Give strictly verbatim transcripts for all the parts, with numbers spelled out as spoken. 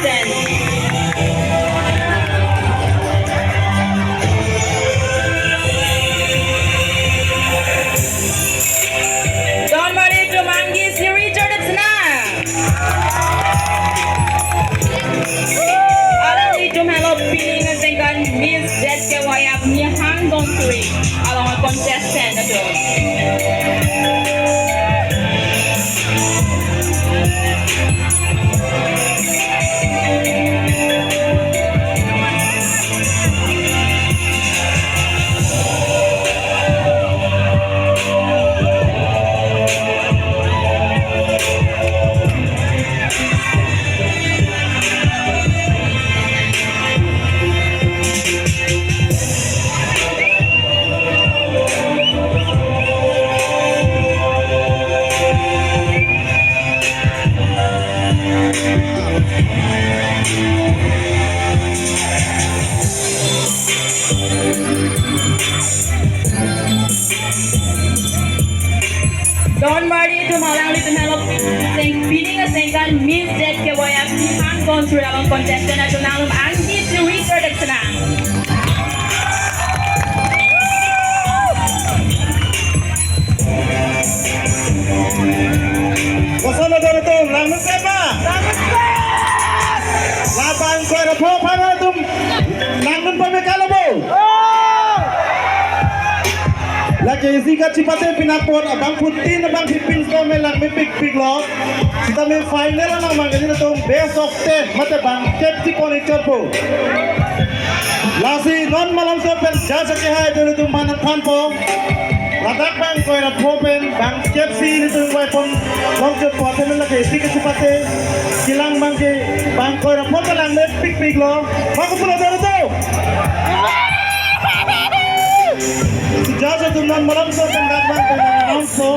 Donmari atum anggi siri chordep sena. Alanglitum henlo pining aningkan Miss Z K Y F Nihang Donsuri along a-contestant atum. Donmari atum alanglitum henlo seng pining aningkan Miss Z K Y F Nihang Donsuri along contestant atum nanglum anggi siri chordep sena. Koson atum, nangnun sepa? Labang koira pho aphan atum nangnun pame kalo bo. Lake isi kachipate pinapot abangphutin abangphit pin sitame langmepikpiklo. Sitame final along abang kali atum best of ten mate bangkep si pon-ik chotpo. Lasi non malomso pen judge akehai atum aphan thanpo. Ladak bang koira pho pen bangkep si nelitum ingvai pon long chotpo, athema lake isi kachipate kelang abangke bang koira pho pen langmepikpiklo. Bang kopulo doro to? Judge atum non malomso pen dak bang pen announce-lo.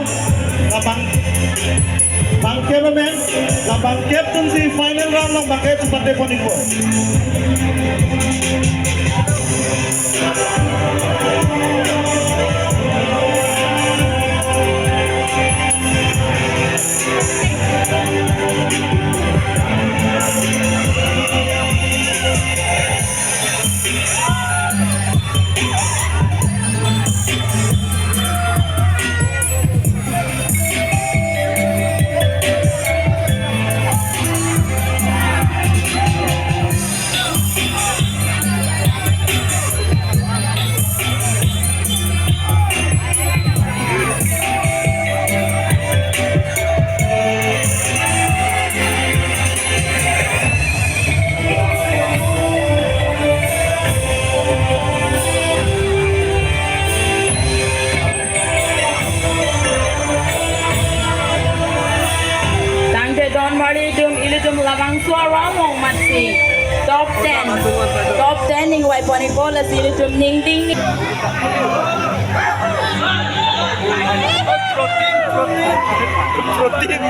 Labang bangkep amen, labangkep atum si final round along bangkep chipate pon-ikpo. Tangte donmari atum, ilitum labangso a-round along amatsi top ten, top ten ingvai pon-ikpo, lasi ilitum ningding ning- Protein, protein, protein.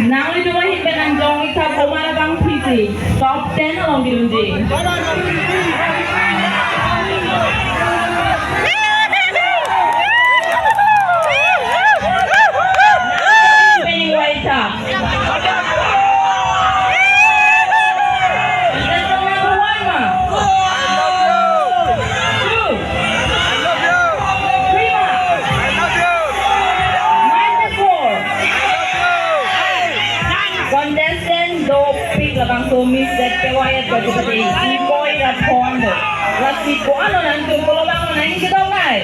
Nanglitum ahin pen nangjong-ik tha komat abangphi si top ten along kedunji. Nanglitum ahin pen ingvai tha. Contestant number one ma? Two. Three ma? Ninety-four. Contestant dopik labangso Miss Z K Y F Kachipate, Iboi Rathon do. Lasi ko-an lo nangtum, kolo abang lo nang kedong nai.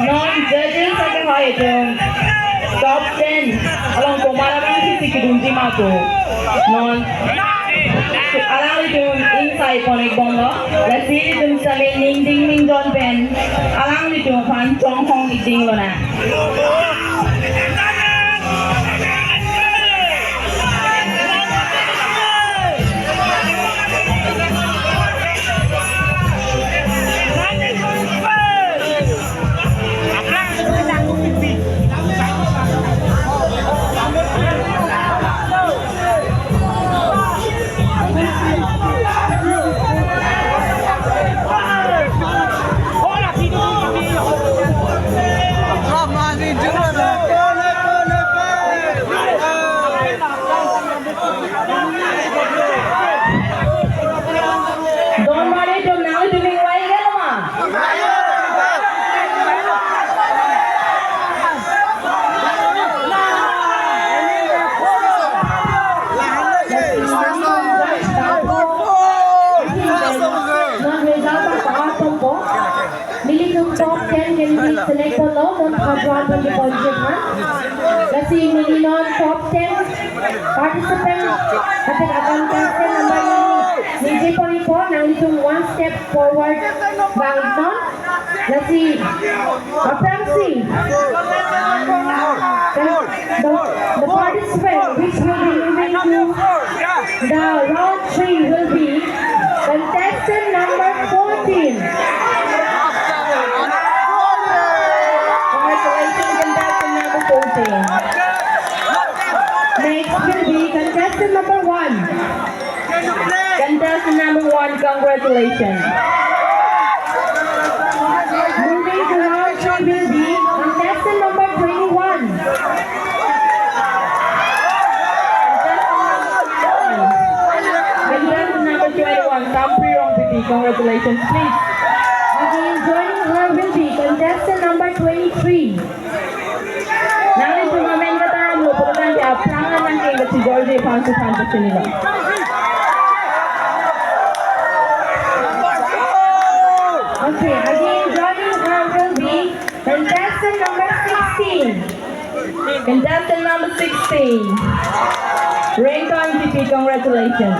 Non judges akehai atum top ten along komat abangphi si kedunji ma pu. Non alanglitum ingsai pon-ikbomlo. Lasi ilitum sitame ningding ningdon pen alanglitum aphan chonghong-ikding lonang. Top ten candidate select ponlo, non third round pen keponji aphan. Lasi neli non top ten participant, katik a-contestant number neli ningje pon-ikpo, nanglitum one step forward vangnon. Lasi aphrangsi, the, the, the participant which will be moving to the round three will be contestant number fourteen. Congratulations, contestant number fourteen. Next will be contestant number one. Contestant number one, congratulations. Moving to round three will be contestant number twenty-one. Contestant number twenty-one, Kampri Rongpipi, congratulations, please. Again, joining her will be contestant number twenty-three. Nanglitum amen kataramlo pulo tangte aphrang an nangkeng kachijorji aphan suthan pachini lo. Okay, again, joining her will be contestant number sixteen. Contestant number sixteen, Rengkang P P, congratulations.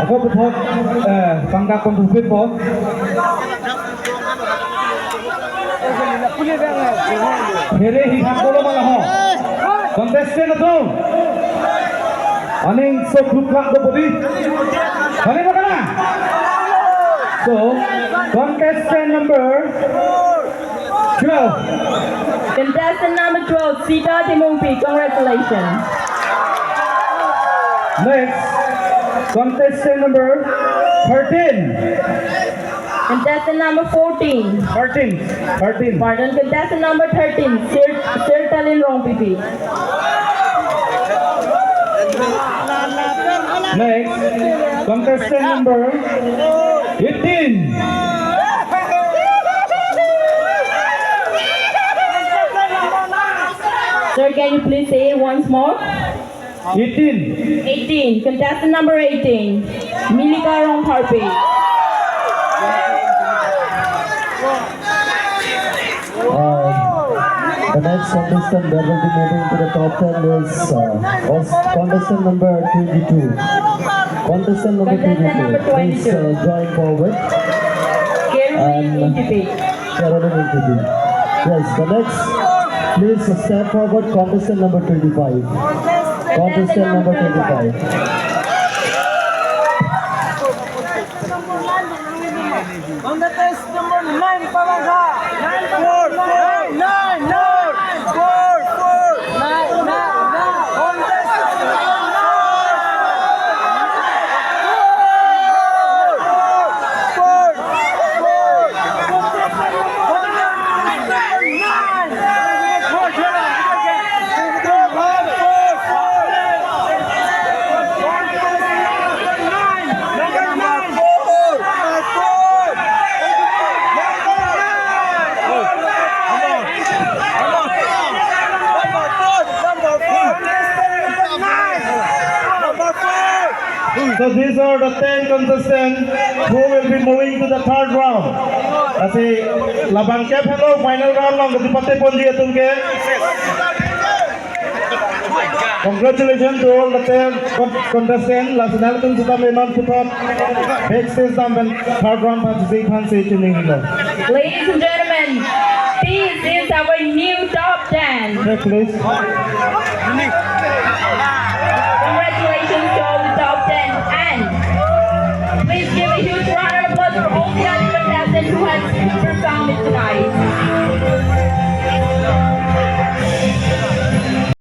Ako puthot, eh, pangkak pangkupit po. Here hi hak dolo malaho. Contestant atum. Aning so kluk klak do bodi. Kali ba kana? So, contestant number twelve. Contestant number twelve, Sita Timungpi. Congratulations. Next, contestant number thirteen. Contestant number fourteen. Thirteen. Thirteen. Pardon, contestant number thirteen, Sir, Sir Talin Rongpipi. Next, contestant number eighteen. Sir, can you please say it once more? Eighteen. Eighteen. Contestant number eighteen, Milika Rongpharpi. Uh, the next contestant that will be moving to the top ten is, uh, was contestant number twenty-two. Contestant number Contestant number twenty-two. Please, twenty-two. Uh, join forward. Kerwin And Ingtipi. Carolyn Ingtipi. Yes, the next, please step forward, contestant number twenty-five. Contestant number twenty-five. Contestant number nine, Palangka. Four, four, nine, nine, four, four. Nine, nine, nine. Contestant number nine. Four, four. So these are the ten contestants who will be moving to the third round. Lasi labangkep helo final round along kachepate ponji atum ke. Congratulations to all the ten con-, contestants. Lasi nanglitum sitame non puthot backstage dam pen third round aphan si aphan si chiningri lo. Ladies and gentlemen, this is our new top ten. Next, please. Congratulations to all the top ten, and please give a huge round of applause for all the other contestants who has performed tonight.